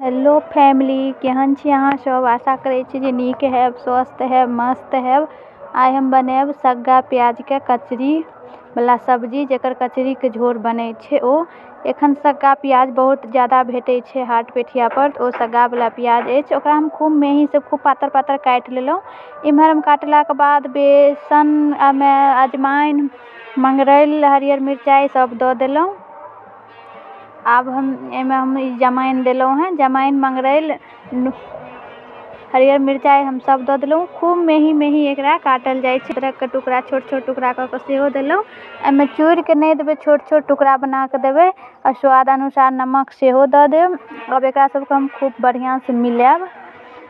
Hello family, केहन छी अहाँ सब? आशा करै छी जे नीक हैब, स्वस्थ हैब, मस्त हैब। आइ हम बनायब सग्गा प्याजके कचरी वाला सब्जी, जकर कचरीके झोर बनै छै। ओ एखन सग्गा प्याज बहुत ज्यादा भेटै छै हाट पेठिया पर। ओ सग्गावला प्याज अछि, ओकरा हम खूब मेहीसँ खूब पातर पातर काटि लेलहुँ। इम्हर हम काटलाके बाद बेसन मे अजमाइन, मंगरैल, हरियर मिरचाइ सब दऽ देलहुँ। आब हम एहिमे हम ई जमाइन देलहुँ हेँ। जमाइन, मंगरैल, हरियर मिरचाइ हम सब दऽ देलहुँ। खूब मेही मेही एकरा काटल जाइ छै। अदरकके टुकड़ा छोट छोट टुकड़ा कऽ कऽ सेहो देलहुँ। एहिमे चूरिके नहि देबै, छोट छोट टुकड़ा बना कऽ देबै। आ स्वाद अनुसार नमक सेहो दऽ देब। आब एकरा सबके हम खूब बढ़िआँसँ मिलायब।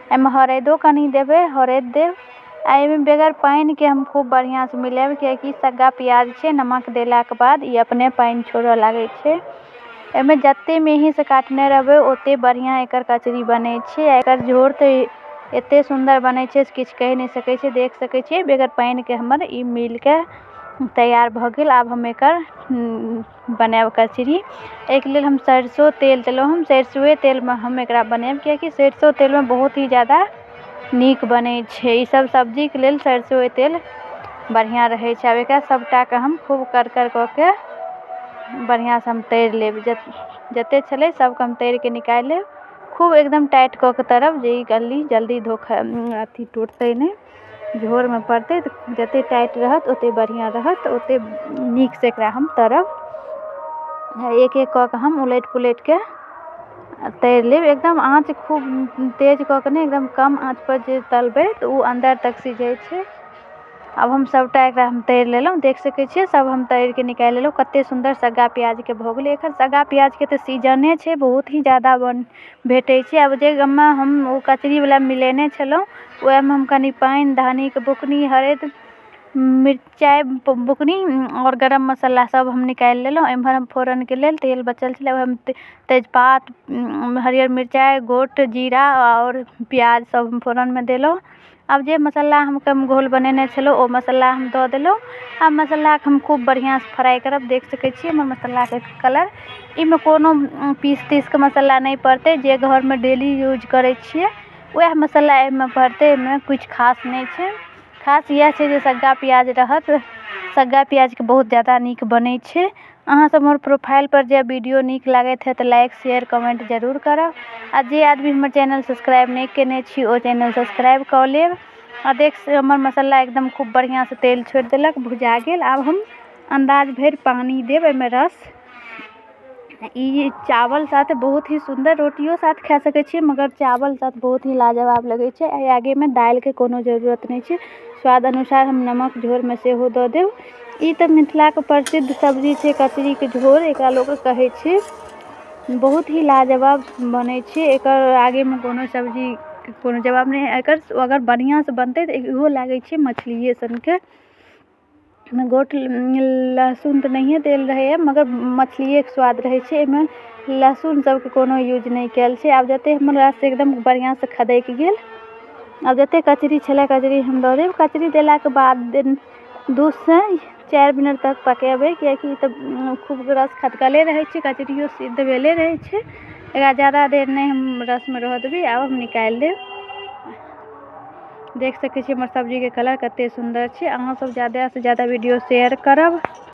एहिमे हरैदो कनि देबै, हरैद देब। आ एहिमे बगैर पानिके हम खूब बढ़िआँसँ मिलायब, कियाकि सग्गा प्याज छै, नमक देलाके बाद ई अपने पानि छोड़ऽ लागै छै। एहिमे जतेक मेहीसँ काटने रहबै, ओतेक बढ़िआँ एकर कचरी बनै छै। आ एकर झोर तऽ एतेक सुन्दर बनै छै से किछु कहि नहि सकै छी। देख सकै छियै, बगैर पानिके हमर ई मिलके तैयार भऽ गेल। आब हम एकर बनायब कचरी। एहिके लेल हम सरिसो तेल देलहुँ। हम सरिसोए तेलमे हम एकरा बनायब, कियाकि सरिसो तेलमे बहुत ही ज्यादा नीक बनै छै। ईसब सब्जीके लेल सरिसोए तेल बढ़िआँ रहै छै। आब एकरा सबटाके हम खूब करकर कऽ के बढ़िआँसँ हम तरि लेब। जतेक छलै सबके हम तरिके निकालि लेब। खूब एकदम टाइट कऽ के तरब जे ई गली जल्दी धोखा अथी टूटतै नहि। झोरमे पड़तै तऽ जतेक टाइट रहत ओतेक बढ़िआँ रहत, ओतेक नीकसँ एकरा हम तरब। एक एक कऽ कऽ हम उलटि पुलटिके तरि लेब। एकदम आँच खूब तेज कऽ कऽ नहि, एकदम कम आँचपर जे तलबै तऽ ओ अन्दर तक सिझै छै। आब हम सबटा एकरा हम तरि लेलहुँ। देख सकै छियै, सब हम तरिके निकालि लेलहुँ। कतेक सुन्दर सग्गा प्याजके भऽ गेलै। एखन सग्गा प्याजके तऽ सीजने छै, बहुत ही ज्यादा बन भेटै छै। आब जाहिमे हम ओ कचरीवला मिलेने छलहुँ, ओहिमे हम कनि पानि, धन्नीके बुकनी, हरैद, मिरचाइ बुकनी आओर गरम मसाला सब हम निकालि लेलहुँ। एम्हर हम फोरनके लेल तेल बचल छलै, ओहिमे तेजपात, हरियर मिरचाइ, गोट जीरा आओर प्याज सब हम फोरनमे देलहुँ। आब जे मसाला हम घोल बनेने छलहुँ, ओ मसाला हम दऽ देलहुँ। आब मसालाके हम खूब बढ़िआँसँ फ्राइ करब। देख सकै छियै हमर मसालाके कलर। एहिमे कोनो पीस तीसके मसाला नहि पड़तै। जे घरमे डेली यूज करै छियै, वएह मसाला एहिमे पड़तै। एहिमे किछु खास नहि छै। खास इएह छै जे सग्गा प्याज रहत। सग्गा प्याजके बहुत ज्यादा नीक बनै छै। अहाँसब हमर प्रोफाइलपर जायब, वीडियो नीक लागैत हैत तऽ लाइक, शेयर, कमेन्ट जरूर करब। आ जे आदमी हमर चैनल सब्सक्राइब नहि कयने छी, ओ चैनल सब्सक्राइब कऽ लेब। आ देख, हमर मसाला एकदम खूब बढ़िआँसँ तेल छोड़ि देलक, भुजा गेल। आब हम अन्दाज भरि पानि देब एहिमे रस। ई चावल साथ बहुत ही सुन्दर, रोटियो साथ खा सकै छियै, मगर चावल साथ बहुत ही लाजवाब लगै छै। एहि आगेमे दालिके कोनो जरूरत नहि छै। स्वाद अनुसार हम नमक झोरमे सेहो दऽ देब। ई तऽ मिथिलाके प्रसिद्ध सब्जी छै, कचरीके झोर एकरा लोक कहै छै। बहुत ही लाजवाब बनै छै। एकर आगेमे कोनो सब्जीके कोनो जवाब नहि। एकर अगर बढ़िआँसँ बनतै तऽ इहो लागै छै मछलिए सनके। एहिमे गोट लहसुन तऽ नहिए देल रहैए, मगर मछलिएके स्वाद रहै छै। एहिमे लहसुन सबके कोनो यूज नहि कयल छै। आब जतेक हमर रस एकदम बढ़िआँसँ खदकि गेल, आब जतेक कचरी छलै, कचरी हम दऽ देब। कचरी देलाके बाद 2सँ 4 मिनट तक पकेबै, कियाकि ई तऽ खूब रस खदकले रहै छै, कचरियो सिद्ध भेले रहै छै। एकरा ज्यादा देर नहि हम रसमे रहऽ देबै। आब हम निकालि देब। देख सकै छी, हमर सब्जीके कलर कतेक सुन्दर छै। अहाँसब ज्यादासँ ज्यादा वीडियो शेयर करब।